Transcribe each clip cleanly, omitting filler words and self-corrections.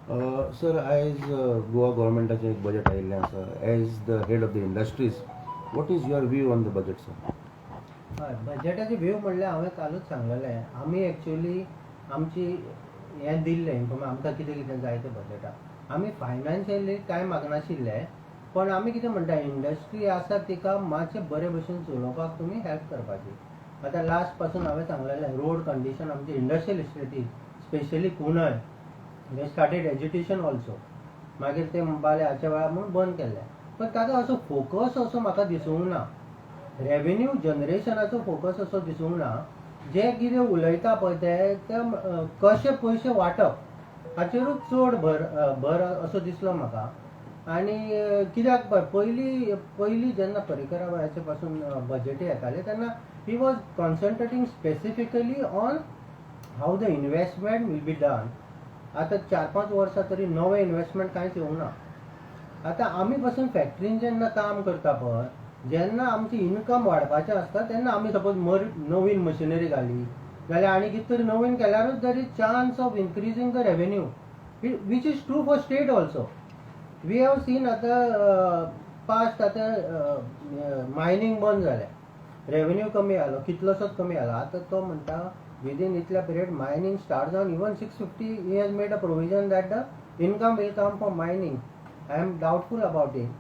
Sir, आयज गोवा गव्हर्मेंटाचें एक budget आयिल्लें आसा. As the head of the industries, what is your view on the budget, sir? हय, बजेटाचे view म्हणल्यार हांवें कालूच सांगलेलें, आमी एक्चुली आमची हें दिल्लें इन्फॉर्मेशन, आमकां कितें कितें जाय तें बजेटाक. आमी फायनान्शियली कांय मागनाशिल्ले, पण आमी कितें म्हणटा, इंडस्ट्री आसा तिका मातशें बरे भशेन चलोवपाक तुमी हेल्प करपाची. आतां लास्ट पासून हांवें सांगलेलें, रोड कंडिशन आमची इंडस्ट्रियल इस्टेटी, specially Kundaim, they started agitation also. मागीर ते म्हणपाक लागले हाच्या वेळार म्हूण बंद केल्लें, पण ताका असो फोकस असो म्हाका दिसूंक ना. रेवेन्यू जनरेशनाचो फोकस असो दिसूंक ना. जे कितें उलयता पळय ते कशे पयशे वांटप हाचेरूच चड भर असो दिसलो म्हाका. आनी कित्याक पळय, पयलीं पयलीं जेन्ना पर्रीकरा वेळाचे पासून बजेटी येताले तेन्ना he was concentrating specifically on how the investment will be done. आतां 4-5 वर्सां तरी नवें इन्वेस्टमेंट कांयच येवंक ना. आतां आमी पासून फॅक्टरीन जेन्ना काम करता पळय, जेन्ना आमची इन्कम वाडपाचें आसता तेन्ना आमी सपोज नवीन मशिनरी घाली जाल्यार आनी कितें तरी नवीन केल्यारूच there is chance of increasing the revenue, which is true for state also. We have seen आतां पास्ट, आतां मायनींग बंद जालें, रेवेन्यू कमी जालो, कितलोसोच कमी जालो. आतां तो म्हणटा विदीन इतल्या पिरियड मायनींग स्टार्ट जावन even 650 he has made a provision that the income will come from mining. I am doubtful about it.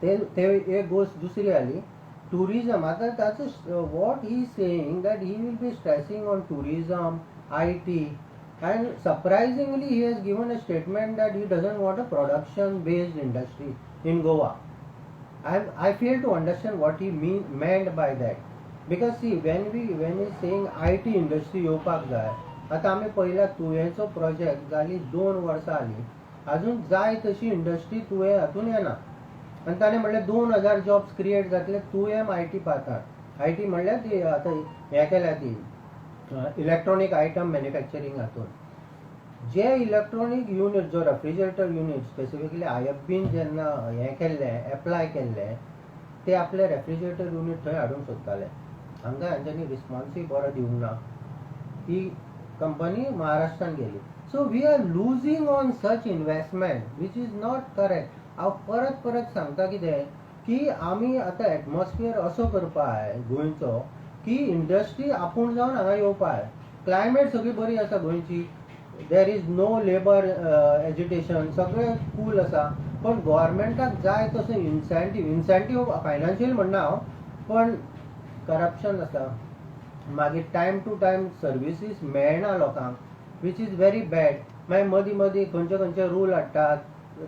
ते एक गोश्ट दुसरी जाली टुरिजम. आतां ताचो what he saying that he will be stressing on tourism, IT, and surprisingly he has given a statement that he doesn't want a production based industry in Goa. I fail to understand what he meant by that, because see, when he's saying IT industry येवपाक जाय, आतां आमी पळयल्या तुयेंचो project जाली 2 वर्सां जाली, अजून जाय तशी इंडस्ट्री तुयें हातून येना. आनी ताणें म्हणलें 2000 जॉब्स क्रिएट जातले तुयें IT पार्कार. IT म्हणल्यार ती आतां हें केल्या ती इलेक्ट्रॉनीक आयटम मॅन्युफॅक्चरींग हातून जे इलेक्ट्रॉनीक युनीट, जो रेफ्रिजरेटर युनीट स्पेसिफिकली आयएफबीन जेन्ना हें केल्लें, एप्लाय केल्लें, ते आपले रेफ्रिजरेटर युनीट थंय हाडूंक सोदताले. हांगा हांच्यांनी रिस्पॉन्सूय बरो दिवंक ना. ती कंपनी महाराष्ट्रान गेली. So we are losing on such investment, which is not correct. हांव परत परत सांगता कितें की आमी आतां एटमॉस्फियर असो करपा जाय गोंयचो की इंडस्ट्री आपूण जावन हांगा येवपा जाय. क्लायमेट सगळी बरी आसा गोंयची, there is no labour agitation, सगळें कूल आसा. पण गोवोरमेंटाक जाय तसो इन्सेंटीव, इन्सेंटीव फायनान्शियल म्हणना हांव, पण करप्शन आसा, मागीर टायम टू टायम सर्विसीस मेळना लोकांक, which is very bad. मागीर मदीं मदीं खंयचे खंयचे रूल हाडटात,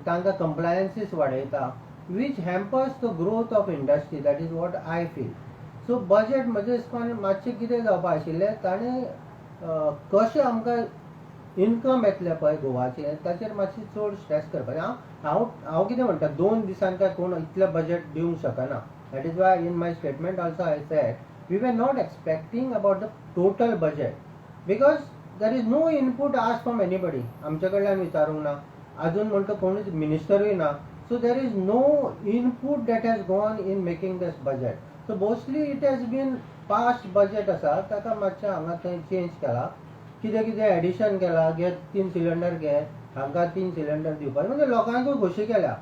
तांकां कंप्लायन्सीस वाडयता, which hampers the growth of industry. That is what I feel. So budget म्हज्या हिसपान मातशें कितें जावपा आशिल्लें, ताणें कशें आमकां इन्कम येतलें पळय गोवाचें, ताचेर मातशी चड स्ट्रेस करपाचें. हांव कितें म्हणटा, 2 दिसान काय कोण इतलें बजेट दिवंक शकना. That is why in my statement also I said we were not expecting about the total budget, because there is no input asked from anybody. आमच्या कडल्यान विचारूंक ना अजून म्हणटा, कोणूच मिनिस्टरूय ना. So there is no input that has gone in making this budget. So mostly it has been past budget आसा, ताका मातशें हांगा थंय चेंज केला, कितें कितें एडिशन केला. घे तीन सिलिंडर घे, हांकां तीन सिलिंडर दिवपाक म्हणजे लोकांकूय खोशी केल्या.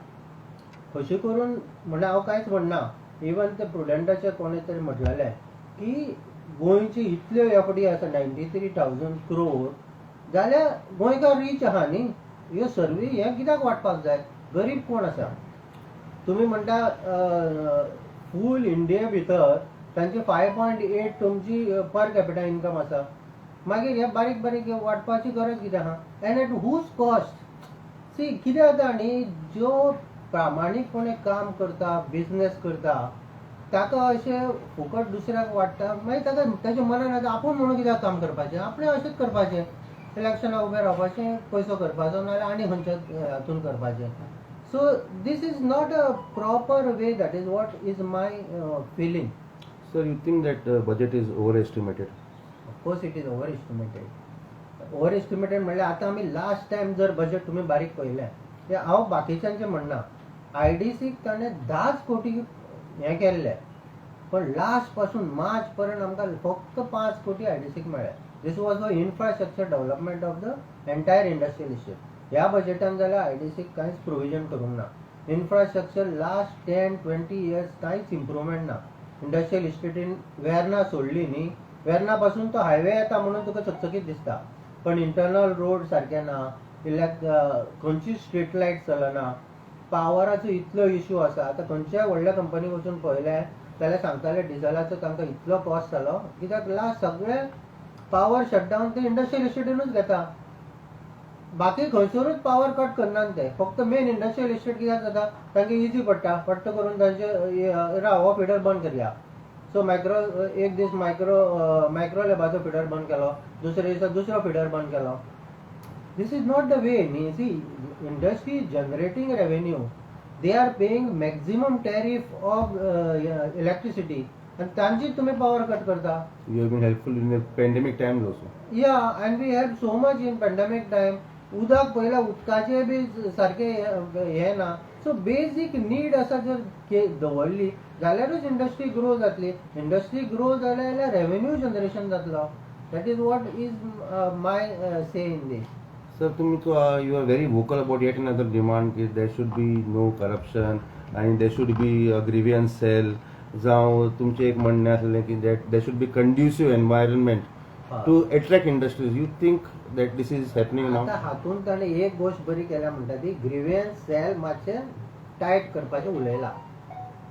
खोशी करून म्हणल्यार हांव कांयच म्हणना. इवन ते प्रुडंटाचे कोणे तरी म्हटलेलें की गोंयची इतल्यो एफडी आसा, 93,000 क्रोर, जाल्यार गोंयकार रीच आहा न्ही, ह्यो सर्वी हें कित्याक वांटपाक जाय? गरीब कोण आसा? तुमी म्हणटा फूल इंडिये भितर तांची 5.8 तुमची पर कॅपिटा इन्कम आसा, मागीर हे बारीक बारीक वांटपाची गरज कितें आहा and at whose cost? See, कितें जाता न्ही, ज्यो प्रामाणीकपणे काम करता, बिजनेस करता, ताका अशें फुकट दुसऱ्याक वाडटा, मागीर ताका ताच्या मनान येता, आपूण म्हणून कित्याक काम करपाचें, आपणें अशेंच करपाचें, इलेक्शनाक उबें रावपाचें, पयसो करपाचो, नाजाल्यार आनी खंयच्या हातून करपाचें. So this is not a proper way. That is what is my feeling. Sir, you think that budget is overestimated? Of course it is over estimated. Over estimated म्हणल्यार आतां आमी लास्ट टायम जर बजेट तुमी बारीक पळयलें, तें हांव बाकीच्यांचें म्हणना, आयडीसीक ताणें 10 कोटी हें केल्लें, पण लास्ट पासून मार्च पर्यंत आमकां फक्त 5 कोटी आयडीसीक मेळ्ळे. This was the infrastructure development of the entire industrial estate. ह्या बजेटान जाल्यार आयडीसीक कांयच प्रोविजन करूंक ना. इन्फ्रास्ट्रक्चर लास्ट 10-20 इयर्स कांयच इम्प्रुवमेंट ना. इंडस्ट्रियल इस्टेटीन वेर्ना सोडली न्ही, वेर्ना पासून तो हायवे येता म्हणून तुका चकचकीत दिसता, पण इंटरनल रोड सारके ना, इल्याक खंयचीच स्ट्रीट लायट चलना, पावराचो इतलो इशू आसा. आतां खंयच्याय व्हडल्या कंपनीक वचून पळयलें जाल्यार सांगताले डिझलाचो तांकां इतलो कॉस्ट जालो, कित्याक लास्ट सगळे पावर शटडावन ते इंडस्ट्रियल इस्टेटीनूच घेता. बाकी खंयसरूच पावर कट करनात ते, फक्त मेन इंडस्ट्रियल इस्टेट कित्याक जाता, तांकां इजी पडटा, फट्ट करून तांचे राव हो फिडर बंद करया. सो मायक्रो एक दीस मायक्रो लॅबाचो फिडर बंद केलो, दुसऱ्या दिसा दुसरो फिडर बंद केलो. This is not the way न्ही. See, industry generating revenue, they are paying maximum tariff of electricity आनी तांची तुमी पावर कट करता. You have been helpful in the pandemic times also. Yeah, and we help so much in pandemic time. उदक पयला, उदकाचे बी सारकें हें ना. सो बेजीक नीड आसा जर दवरली जाल्यारूच इंडस्ट्री ग्रो जातली. इंडस्ट्री ग्रो जाली जाल्यार रेवेन्यू जनरेशन जातलो. That is what is my say in this. Sir, तुम्ही तो you are very vocal about yet another demand की there should be no corruption and there should be a grievance cell, जावं तुमचें एक म्हणणें आसलें की that there should be conducive environment to attract industries. You think that this is happening now? आता हातून ताणें एक गोश्ट बरी केल्या म्हणटा ती ग्रिव्हन्स सेल मातशें टायट करपाचें उलयलां,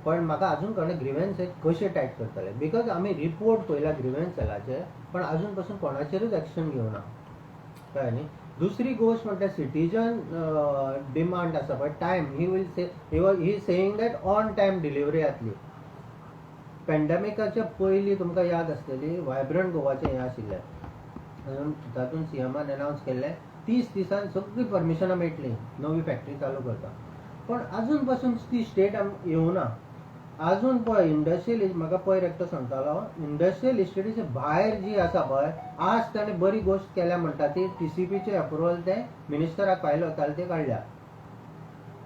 पण म्हाका अजून कळना ग्रिव्हन्स सेल कशें टायट करतले, because आमी रिपोर्ट पळयला ग्रिव्हन्स सेलाचे, पण अजून पासून कोणाचेरूच एक्शन घेवना, कळ्ळें न्ही. दुसरी गोश्ट म्हणटा सिटीजन डिमांड आसा पळय, time, he will say, he saying that on time delivery जातली. पॅन्डेमिकाच्या पयलीं तुमकां याद आसतली, वायब्रंट गोवाचें हें आशिल्लें, तातूंत सीएमान अनावन्स केल्लें 30 दिसान सगळीं परमिशनां मेळटलीं, नवी फॅक्टरी चालू करता, पण अजून पासून ती स्टेट येवना. अजून पळय इंडस्ट्रियल, म्हाका पयर एकटो सांगतालो, इंडस्ट्रियल इस्टेटीचे भायर जी आसा पळय, आज ताणें बरी गोश्ट केल्या म्हणटा ती टीसीपीचे अप्रुवल ते मिनिस्टराक फायल वताले ते काडल्या.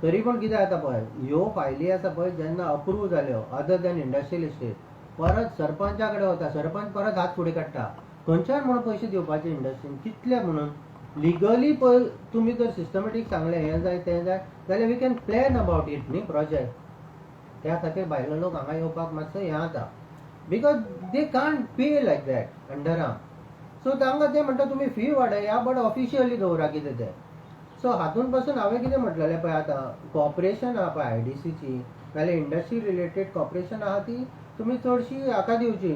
तरी पण कितें जाता पळय, ह्यो फायली आसा पळय, जेन्ना अप्रूव जाल्यो अदर दॅन इंडस्ट्रियल इस्टेट, परत सरपंचा कडेन वता, सरपंच परत हात फुडें काडटा. खंयच्यान म्हणून पयशे दिवपाचे इंडस्ट्रीन कितले म्हणून? लिगली पळय तुमी जर सिस्टमॅटीक सांगलें हें जाय तें जाय जाल्यार we can plan about it न्ही प्रोजेक्ट. त्या खातीर भायलो लोक हांगा येवपाक मातसो हें जाता, because they can't pay like that under arm. So तांकां ते म्हणटा तुमी फी वाडया, बट ऑफिशियली दवरा कितें तें. सो हातून पासून हांवें कितें म्हटलेलें पळय, आतां कॉपरेशन आहा पळय आयडीसीची, नाल्यार इंडस्ट्री रिलेटेड कॉपरेशन आहा, ती तुमी चडशी हाका दिवची,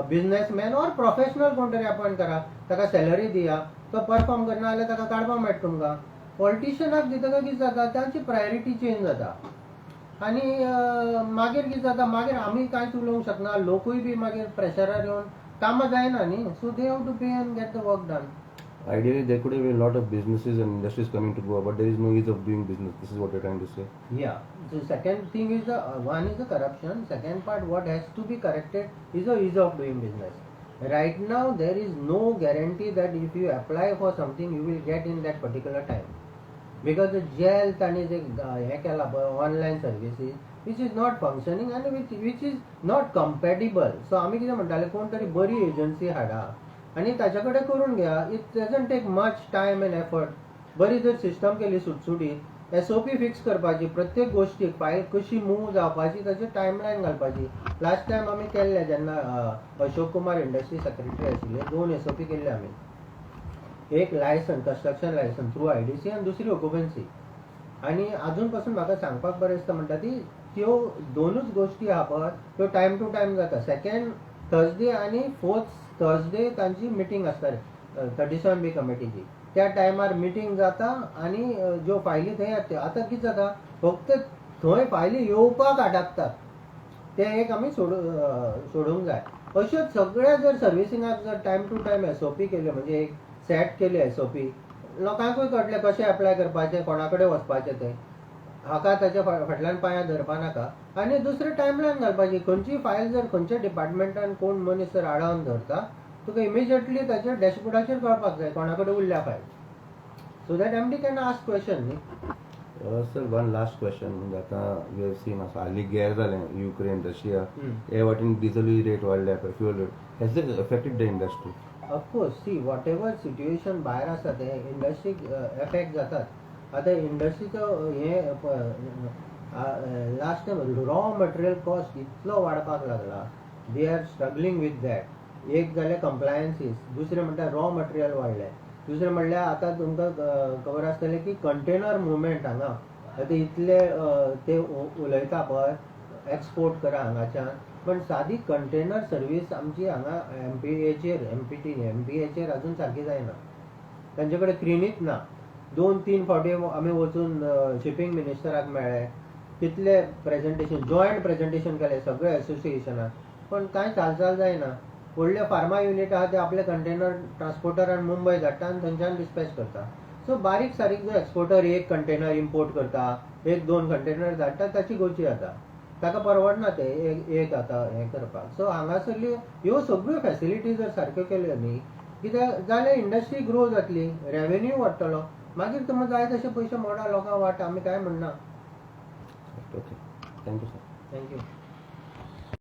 बिजनेसमॅन ऑर प्रोफेशनल कोण तरी अपॉयंट करा, ताका सॅलरी दिया, तो परफॉर्म करना जाल्यार ताका काडपाक मेळटा तुमकां. पॉलिटिशियनाक दितकच कितें जाता, तांची प्रायोरिटी चेंज जाता आनी मागीर कितें जाता, मागीर आमी कांयच उलोवंक शकना, लोकूय बी मागीर प्रेशरार येवन कामां जायना न्ही. So they have to pay and get the work done. Ideally, there could have been a lot of businesses and industries coming to Goa, but there is no ease of doing business. This is what you're trying to say. Yeah. The second thing is the one is the corruption. Second part, what has to be corrected is the ease of doing business. Right now, there is no guarantee that if you apply for something, you will get in that particular time. Because the GeL तांणी जे हें केला पळय online services, which is not functioning and which is not compatible. So आमी कितें म्हणटाले, कोण तरी बरी एजन्सी हाडा आनी ताच्या कडेन करून घ्या. It doesn't take much time and effort. बरी जर सिस्टम केली सुटसुटीत, एसओपी फिक्स करपाची, प्रत्येक गोश्टीक फायल कशी मूव जावपाची ताची टायमलायन घालपाची. लास्ट टायम आमी केल्ले जेन्ना अशोक कुमार इंडस्ट्री सेक्रेटरी आशिल्ले, दोन एसओपी केल्ले आमी, एक licence, construction licence through IDC आनी दुसरी ऑक्युपन्सी. आनी आजून पासून म्हाका सांगपाक बरें दिसता म्हणटा ती त्यो दोनूच गोश्टी आहा पळय, त्यो टायम टू टायम जाता. सेकंड थर्सडे आनी फोर्थ थर्सडे तांची मिटींग आसता 37B कमिटीची. त्या टायमार मिटींग जाता आनी ज्यो फायली थंय येता. आतां कितें जाता, फक्त थंय फायली येवपाक आडाकतात, तें एक आमी सोडूंक जाय. अश्यो सगळ्या जर सर्विसिंगाक जर टायम टू टायम एसओपी केल्यो, म्हणजे एक सेट केल्यो एसओपी, लोकांकूय कळटलें कशें एप्लाय करपाचें, कोणा कडेन वचपाचें तें, हाका ताच्या फाटल्यान पांयां धरपा नाका. आनी दुसरें टायमलायन घालपाची, खंयची फायल जर खंयच्या डिपार्टमेंटान कोण मनीस जर आडावन धरता, तुका इमिजिएटली ताच्या डॅशबोर्डाचेर कळपाक जाय कोणा कडेन उरल्या file, so that MD can ask question न्ही. Sir, one last question. म्हणजे आतां you have seen, असो हालीं गेर जालें युक्रेन रशिया, हे वाटेन डिझलूय रेट वाडल्या, fuel rate. Has it affected the industry? Of course, see, whatever situation भायर आसा ते इंडस्ट्रीक एफेक्ट जातात. आतां इंडस्ट्रीचो हे last time raw material cost इतलो वाडपाक लागला, they are struggling with that. एक जालें कंप्लायन्सीस, दुसरें म्हणल्यार रॉ मटेरियल वाडलें, दुसरें म्हणल्यार आतां तुमकां खबर आसतलें की कंटेनर मुवमेंट हांगा आतां इतले ते उलयता पळय एक्सपोर्ट करा हांगाच्यान, पण सादी कंटेनर सर्वीस आमची हांगा एमपीएचेर, एमपीटी एमपीएचेर अजून सारकी जायना. तांचे कडेन क्रेनीच ना. दोन तीन फावटी आमी वचून शिपींग मिनिस्टराक मेळ्ळे, कितले प्रेजेंटेशन, जॉयंट प्रेजेंटेशन केले सगळे एसोसिएशनान, पण कांय चालचाल जायना. व्हडले फार्मा युनीट आहा ते आपले कंटेनर ट्रान्सपोर्टरान मुंबय धाडटा आनी थंयच्यान डिस्पॅच करता. सो बारीक सारीक जो एक्सपोर्टर एक कंटेनर इम्पोर्ट करता, एक दोन कंटेनर धाडटा, ताची गोची जाता, ताका परवडना ते एक एक आतां हें करपाक. सो हांगासरली ह्यो सगळ्यो फॅसिलिटी जर सारक्यो केल्यो न्ही कित्याक जाल्यार इंडस्ट्री ग्रो जातली, रेवेन्यू वाडटलो, मागीर तुमकां जाय तशे पयशे मोडा, लोकांक वांटा, आमी कांय म्हणना. Okay, thank you sir. Thank you.